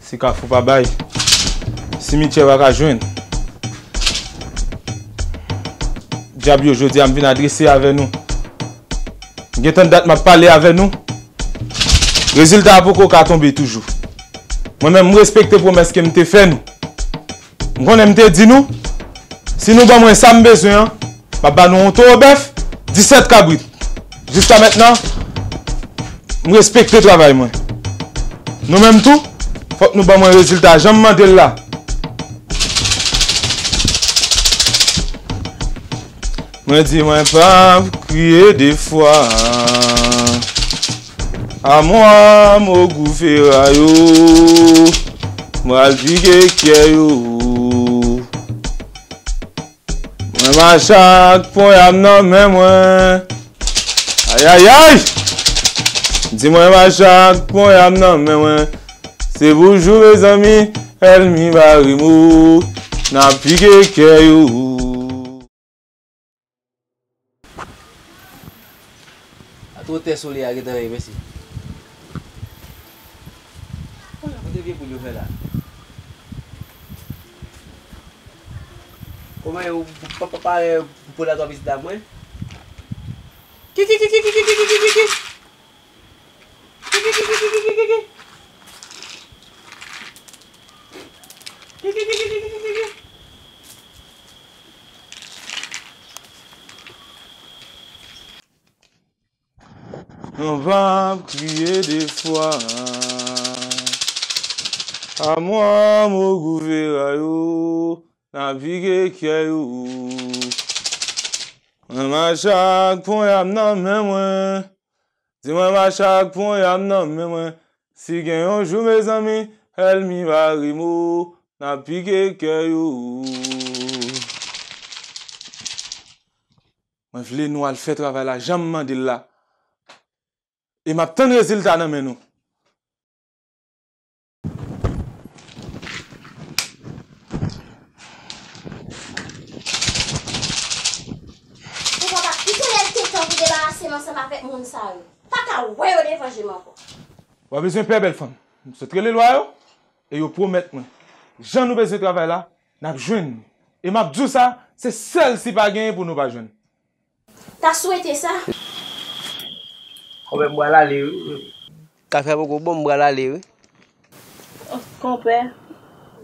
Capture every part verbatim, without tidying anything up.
Si Kafou pa bay, simityè pa ka jwenn. Dyab yo, jodi a m vin adrese avè nou. M gentan dat m ap pale avè nou. Rezilta a poko ka tonbe toujou. Mwen menm, m respekte pwomès ke m te fè nou. M konnen m te di nou, si nou ban mwen sa m bezwen an, m ap ba nou yon towo bèf, disèt kabrit. Jiska mentnan, m respekte travay mwen. Nou menm tou, fòk nou ban mwen rezilta jan m mande l la. Mwen di mwen p ap kriye de fwa. Amwa mo gou fera yo, m pral pike kyè yo. Mwen mache ak ponya m nan men mwen. Ayayay! Di mwen mache ak ponya m nan men mwen. Se pou jou mezanmi, ènmi bare mo. N ap pike kyè yo. A twò tè solèy a gentan ye, mesye. Kote vye poul yo fè la? Kòman yo pa, pa, pare pou poul la twa pitit la mwen? Kiki, kiki, kiki. Nou p ap kriye de fwa. Amwa mo gou fera yo, n ap pike kyè yo. Mwen mache ak ponya m nan men mwen. Di mwen mache ak ponya m nan men mwen. Si gen yon jou, mezanmi, ènmi bare mo, n ap pike kyè yo. Mwen vle nou al fè travay la jan m mande l la. E m ap tann rezilta nan men nou. Ou papa, ki koulè l te tan pou debarase m ansanm avèk moun sa yo? Pa ka wè yo devan je m ankò. W a bezwen pè, bèl fanm. M sot rele lwa yo, e yo pwomèt mwen, jan nou bezwen travay la, n ap jwenn li. E m ap di w sa, se sèl si pa genyen pou nou pa jwenn. Ta swete sa. Konpè, m pral ale wi. Kafe a poko bon, m pral ale wi. Oh, konpè,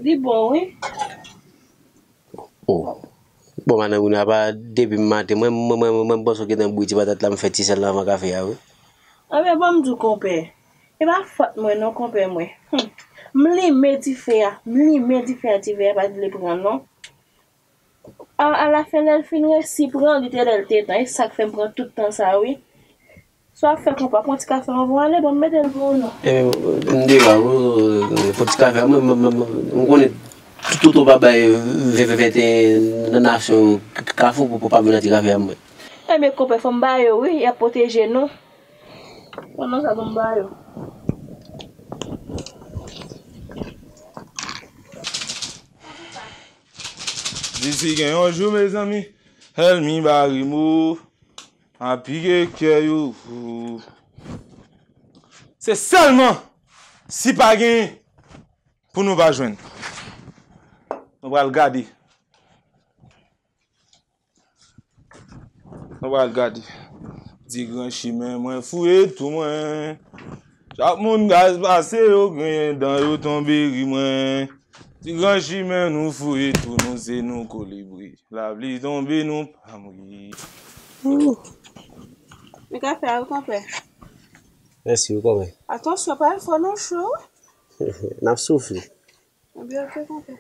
li bon wi. Oh. Bon, madanm Rina, apa depi maten, mwen, mwen, mwen, mwen, mwen panse w gentan bouyi ti patat la, m fè ti sèl la anvan kafe a wi. Anben, ban m di w, konpè. E pa fòt mwen non, konpè mwen. Hmm. M limen dife a, m limen dife a, dife a pa t vle pran non. A, alafen, lè l fin resi pran, li te lè l te tan. E sa k fè m pran tout tan sa, wi. Sa w ap fè, konpa, pran ti kafe anvan w ale, ban m mete l pou ou non. Ebyen, m deba, wi, pran ti kafe a, mwen, mwen, mwen, mwen, m konnen tout, tout, tout pa bay vè, vè, vè, vèten nan nasyon Kafou pou, pou pa vin nan ti kafe a, mwen. Ebyen, konpè, fò m ba yo, wi, y ap pwoteje nou. Pandan sa, ban m ba yo. Di si gen yon jou, mezanmi, ènmi bare mo, a pike kè yo. Se sèlman si pa genyen pou nou pa jwenn. Nou pral gade. Nou pral gade. Di gran chimen mwen fouye tou mwen. Chak moun gaz pase yo griyen dan yo tonbe ri mwen. Ti gran chimen nou fouye tou nou se nou kolibri. Lapli tonbe nou pa mouri. Men kafe a wi konpè. Mèsi wi konpè. Atansyon pa al fò non cho. N ap soufle. Ebyen oke konpè.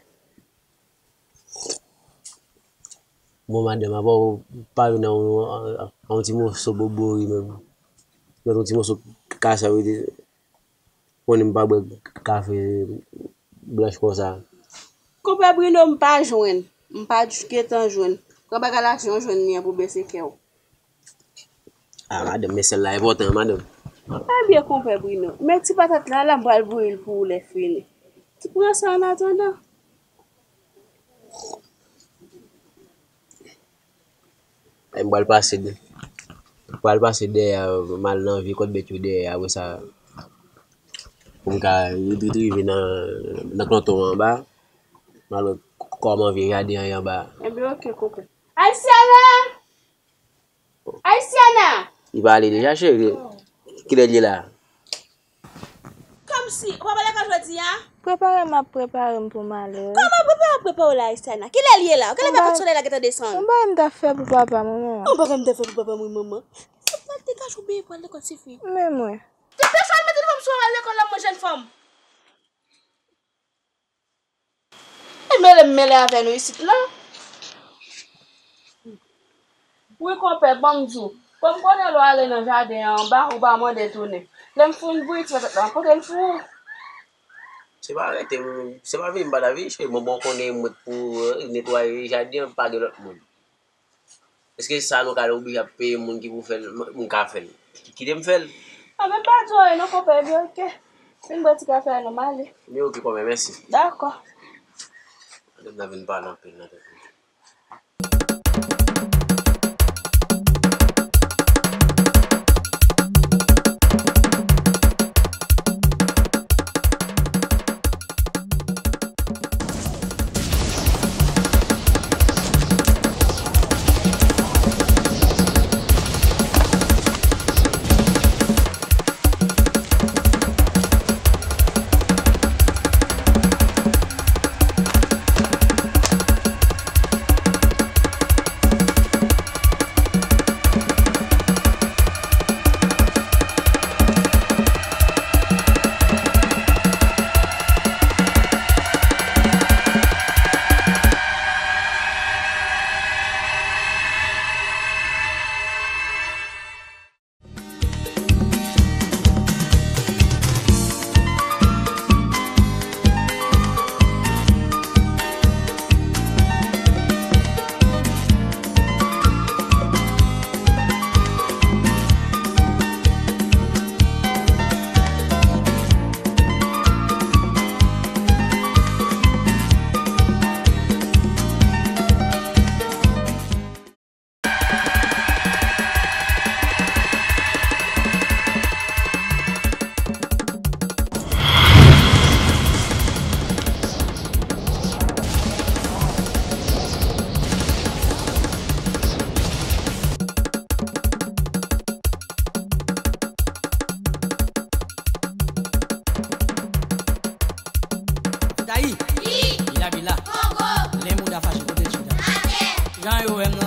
Bon madanm, apa w pa vin ak yon, ak yon ti moso bobori menm. Mèt yon ti moso kasa wi. Konnen m pa bwè kafe blanch konsa. Konpè Bruno, m pa jwenn. M pa j-, gentan jwenn. Pran bagay la jan w jwenn li an pou bese kè w. Ah, madanm, men sèl la enpòtan, madanm. Ebyen, konpè Bruno, men ti patat la, la, m pral bouyi l pou ou lè fini. Ti pran sa an atandan. M pral pase, m pral pase dèyè, m al nan vye kòt bèt yo dèyè, apre sa, pou m ka rive nan, nan kanton anba, m al wè kòman vye jaden an ye anba. Ebyen, oke, konpè. Haitiana! Haitiana! Li pale deja, cheri. Kilè l ye la? Kòmsi, ou pa pral lekòl jodi a? Prepare m ap prepare m pou m ale wi. Kòman prepare w ap prepare w la, Haitiana? Kilè l ye la? Kilè fè kout solèy la gentan desann? Yon bagay m t ap fè pou papa m wi manman. Yon bagay m t ap fè pou papa m wi manman. Se pral degaje w byen pral lekòl tifi. Men mwen. Degaje w al mete fanm sou al lekòl la, mwen jèn fanm. E mele m mele avè nou isit la. Wi konpè, ban m di w. Kòm konnen lè w ale nan jaden an anba, ou pa mande tounen. Lè m fin bouyi ti patat la, m pote l pou ou. Se pa rete, se pa vini m pa ta vini, cheri. Mwen bon konnen mwen pou, eh, netwaye jaden an, pa gen lòt moun. Èske sa nou ka oblije ap peye moun ki pou fè l, m, m ka fè l? Ki, kite m fè l. A, men pa di anyen non, konpè, ebyen, oke. Vin bwè ti kafe a non, m ale. Men oke, konpè, mèsi. Dakò. Madanm nan vin pale anpil nan tèt mwen. Dayi! Wi! Bila bila! Kongo! Lè mouda fache kote l chita? Atè! Jan yo wè m